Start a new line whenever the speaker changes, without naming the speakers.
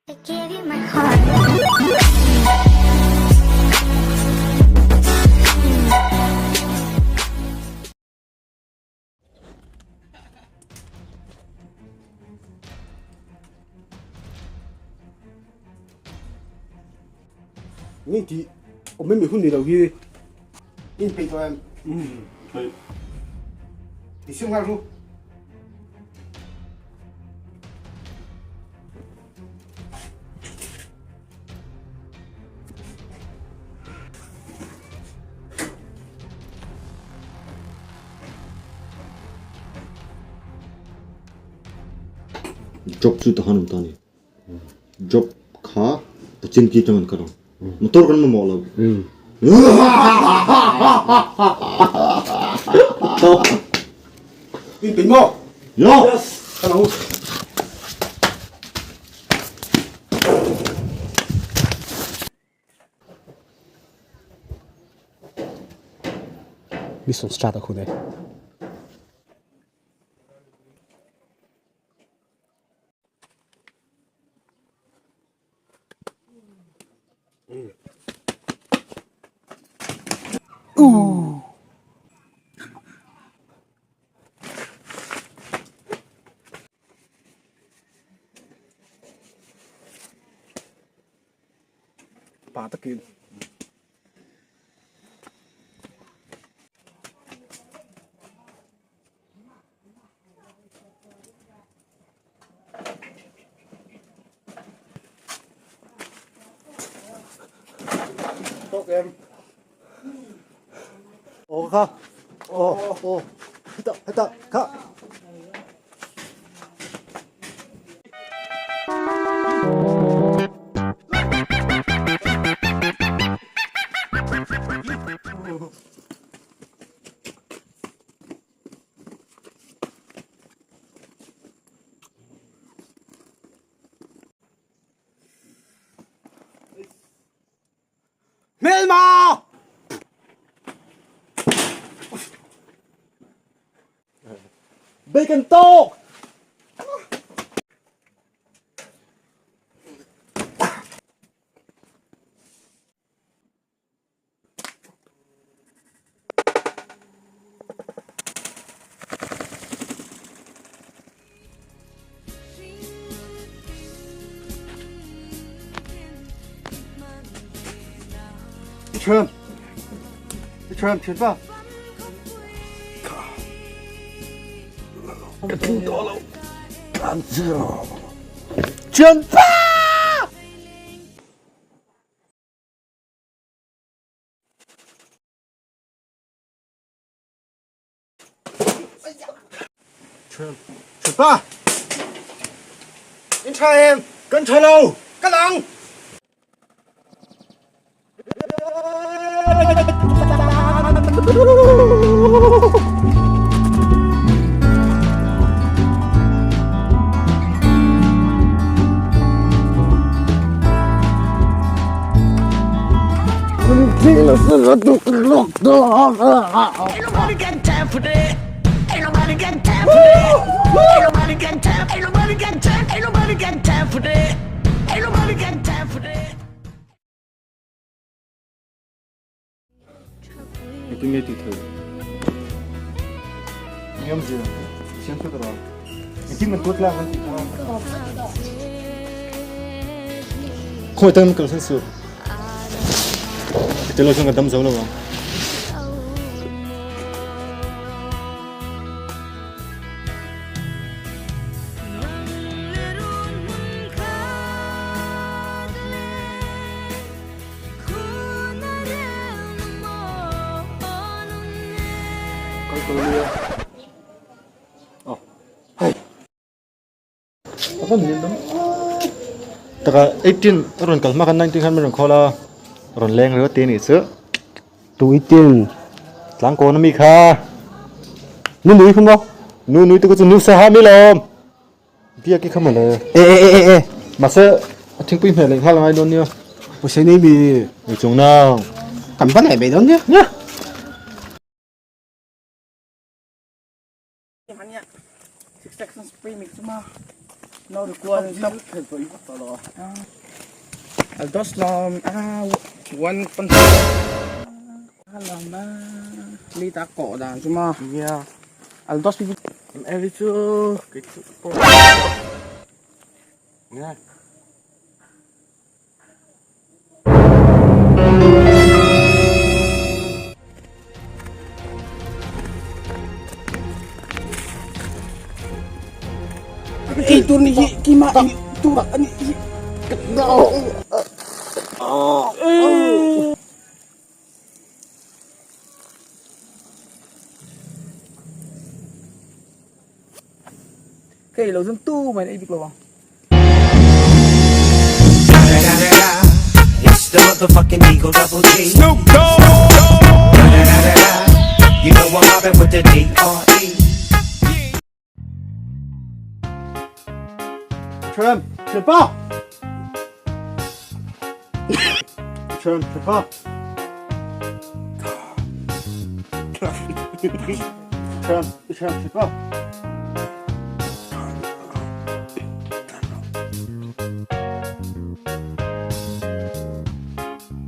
I gave you my heart.
Ni ti awm em hun ni lo hi in peih tawh em?
Peih.
Ti siam nghal ru.
Job chu tahan awm ta a ni. Job kha Puchin ki atang an kal ang. Motor kan mamawh lo.
In peih maw?
Yo!
Yes! Kan ang u. Mission start a hun e. Pa takin. Tawk em. Aw kha. Aw aw. Heta heta kha. Hmelma! Bacon tawk! Tram tram thin pa ka tling tawh lo tlan chian pa Pa! In tha em?
Kan tha lo!
Ka lang!
Engtin nge tih theih? Eng awmzia? Siam hret rawh. Engtin kan tuat lak an tih kha. Khawi tan kalsan suh. I tel lo chuan ka dam zo lo ang. Taka 18 a rawn kal hma khan 19 khan min rawn call a rawn leng riau te nih chu
tu 18
tlang kawn ami kha
nu nui kha maw
nu nui te chu nu saha mi lawm Biak i kha mawle.
E e e e e.
Mahse a thingpui hmel leh nghal angai dawn nia.
Pawisa nei mi.
Ei chung nang.
Kan va nei mai dawn nia.
Nia.
No require tak. Aldos lom a one pan lom a li ta ko dan chu ma.
Yeah.
Aldos pi
Em chu cái chu po. Nghe.
Ei tur ni hi kima ei tur ani hi. Cái lo zon tu mai ei bik lo ang.
It's the motherfucking Eagle Double G. Snoop Dogg. You know I'm mobbing with the D.R.E.
Tram, thianpa. Tram, thianpa. Tram, tram, thianpa.